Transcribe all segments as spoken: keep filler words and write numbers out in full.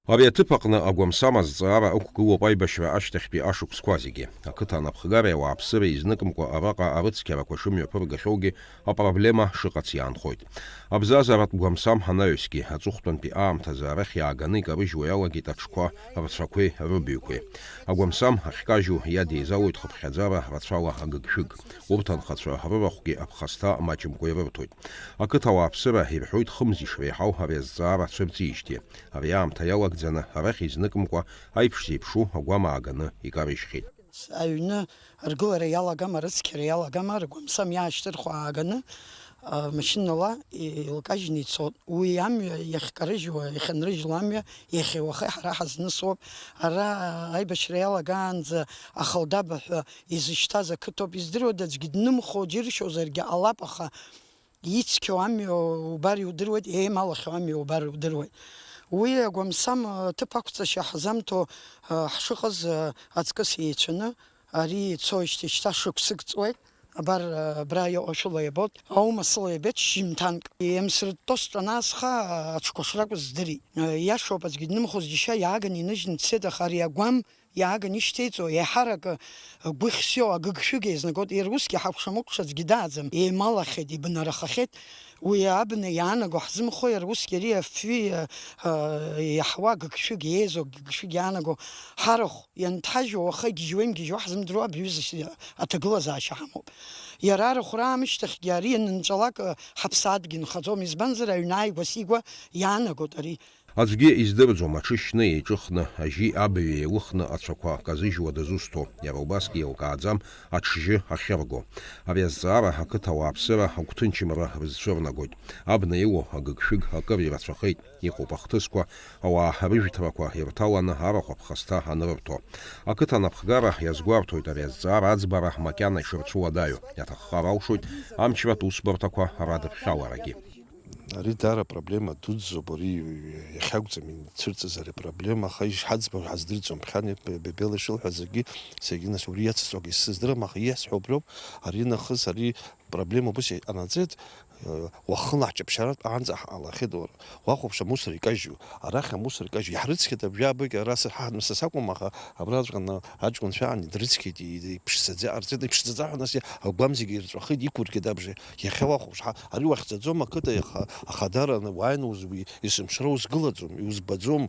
Ари аҭыԥ аҟны агәамсам азҵаара ықәгылоуп аибашьра ашьҭахьтәи ашықәсқәа зегьы. Ақыҭа анапхгареи ауааԥсыреи изныкымкәа араҟа арыцқьарақәа шымҩаԥыргахьоугьы апроблема шыҟац иаанхоит. Абзазаратә гәамсам анаҩсгьы аҵыхәтәантәи аамҭазы арахь иааганы икарыжьуа иалагеит аҽқәа рцәақәеи рыбаҩқәеи. Агәамсам ахькажьу иадеизалоит хыԥхьаӡара рацәала агыгшәыг. Урҭ анхацәа рырахәгьы аԥхасҭа маҷымкәа ирырҭоит. Ақыҭа ауааԥсыра ирҳәоит хымз ишреиҳау ари азҵаара цәырҵижьҭеи. Ари аамҭа иалагӡаны арахь изныкымкәа аиԥш зеиԥшу агәам ааганы икарыжьхьеит. Аҩны аргылара иалагама, рыцқьара иалагама, ргәамсам иаашьҭырхуа ааганы, а, машьынала еилкажьны ицот. Уи амҩа иахькарыжьуа, иахьанрыжьло амҩа иахьеи уахеи ҳара ҳазнысуоуп. Ара аибашьра иалагаанӡа ахалдаба ҳәа изышьҭаз ақыҭоуп. Издыруада, аӡәгьы днымхо џьыршьозаргьы ҟалап, аха ицқьоу амҩа убар иудыруеит, еималахьоу амҩа убар иудыруеит. Уи агәамсам, а, ҭыԥ ақәҵашьа ҳзамҭо, а, ҳшыҟаз, а, аҵкыс еицәаны, ари ицоижьҭеи шьҭа шықәсык ҵуеит. Абар, а, абра иҟоу шәыла иабот, аумасыла иабеит шьжьымҭанк. Иамсыртто сҿанаасха, а, аҽқәа шракәыз здырит. А, иашоуп, аӡәгьы днымхоз џьышьа иааган иныжьны дцеит, аха ари агәам иааган ишьҭеиҵо, еиҳарак, а, гәыхьс иоу агыгшәыг еизнагот, иара усгьы ҳакәша-мыкәша аӡәгьы дааӡам, еималахьеит, ибнарахахьеит. Уи абна иаанаго ҳзымхо, иара усгьы ари афҩы, а, а, иаҳауа агыгшәыг, еизо агыгшәыг иаанаго ҳарахә ианҭажьуа, уаха игьежьуа имгьежьуа ҳзымдыруа абри аҩыза аҭагылазаашьа ҳамоуп. Иара арахә раамышьҭахьгьы ари ианынҵәалак, а, ҳаԥсадгьы нхаӡом, избанзар, аҩны ааигәа-сигәа иаанагоит ари. Аӡәгьы издырӡом аҽы шьны еиҿыхны, ажьи абаҩи еилыхны ацәақәа казыжьуа дызусҭоу, иара убасгьы еилкааӡам аҽжьы ахьырго. Ари азҵаара ақыҭа ауааԥсыра агәҭынчымра рызцәырнагоит. Абна иоуа агыгшәыг акыр ирацәахеит, иҟоуп ахҭысқәа, ауаа рыжәҭрақәа ирҭаланы арахә аԥхасҭа анрырҭо. Ақыҭа анапхгара иазгәарҭоит ари азҵаара аӡбара макьана ишырцәуадаҩу, иаҭаххар алшоит амчратә усбарҭақәа радыԥхьаларагьы. Ари даара проблема дуӡӡоуп, ари иахьакәӡам ицәырҵыз ари апроблема, аха ишҳаӡбо ҳаздырӡом, ԥхьан Бе-, Бебела ишылҳәаз зегьы, зегьы, нас, убри иацҵогьы сыздырам, аха ииасҳәо убриоуп, ари нахыс, ари проблема убыс иҟанаҵеит, уахынла ҳҷаԥшьаратә аанӡа ҳҟалахьеит, уара, уахәаԥш амусор икажьу, арахь амусор икажьу, иаҳрыцқьеит абжьы абыкь, ара сырҳаҳатәны са сакәым, аха абраҵәҟьа аҷкәынцәа аан идрыцқьеит, иԥшӡаӡа ҟарҵеит, иԥшӡаӡа ҳәа, нас, агәам зегьы ирҵәахит, иқәыргеит абжа, иахьа уахәаԥш, ҳа, ари уахьӡаӡом ақыҭа, иаха, ахадара, уааины уз-, уи, есымша узгылаӡом, иузбаӡом.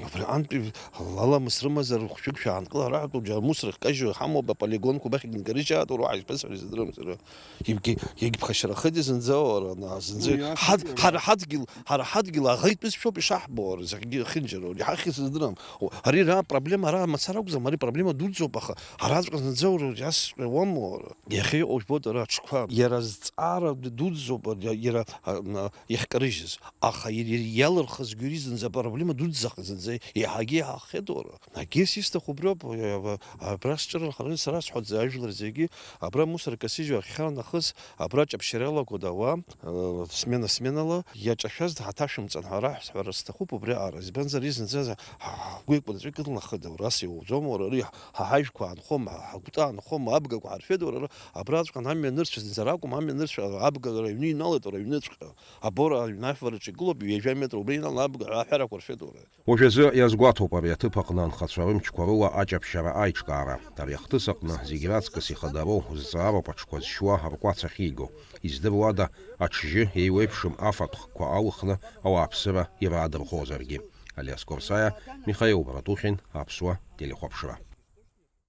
Абри антәи аламыс рымазар, хәшәык шәаанкыла, раҳәатәу џьара мусор хкажьу ҳамоуп, аполигонқәа убахь инкарыжьаатәу, уаҳа ишԥасҳәари, сыздырам сара. Ибгьы, иагьԥхашьарахеит зынӡа, уара, на, зынӡа. Уи ҳад-, ҳара ҳадгьыл, ҳара ҳадгьыл аӷа итәызшәоуп ишаҳбо, уара, зегьгьы ихьынџьароуп, иҳахьи сыздырам. О, ари ара проблема, ара мацара акәӡам, ари проблема дуӡӡоуп, аха араҵәҟьа зынӡа, уара, иасҳәауама, уара? Иахьа иҟоу жәбоит ара аҽқәа. Иара зҵаара дуӡӡоуп, иара, а, на, иахькарыжьыз. Аха ир-, ир-, иалырхызгьы ири зынӡа проблема дуӡӡахеит, зынӡа еиҳагьы еиҳахеит, уара. Агьыс исҭаху убриоуп, уи, а, абра сҿарархараны сара сҳәоит, ажәлар зегьы, абра мусор касыжьуа ахьхьа нахыс, абра ҷаԥшьара иалагоит ауаа, а, смена-сменала, иаҿашәаз ҳаҭашәымҵан ҳәа раҳәа сҳәара сҭахуп убри аҟара. Избанзар, ири зынӡа ҳа-, ҳгәы еиқәырҵәы кыдлахеит, уара, ас иуӡом, уара, ари ҳа ҳажәқәа аанхом, ҳа-, ҳагәҭа аанхом, абгақәа ҳарфеит, уара, ара абраҵәҟьан амҩа анырцә зынӡа ракәым, амҩа анырцә абга рыҩны иналеит, уара, аҩныҵәҟьа. Абора аҩны ажәлар рҿы игылоуп, ҩажәа метр убри инала абга аҳәарақәа рфеит, уара. Уажәазы иазгәаҭоуп ари аҭыԥ аҟны анхацәа рымчқәа рыла аҷаԥшьара аиҿкаара. Ари ахҭыс аҟны зегь раҵкыс ихадароу зҵаароуп аҽқәа зшьуа ркәац ахьиго. Издыруада, аҽжьы еиуеиԥшым афатәхқәа алхны ауааԥсыра ираадырхозаргьы. Алиас Корсаиа, Михаил Братухин, Аԥсуа телехәаԥшра.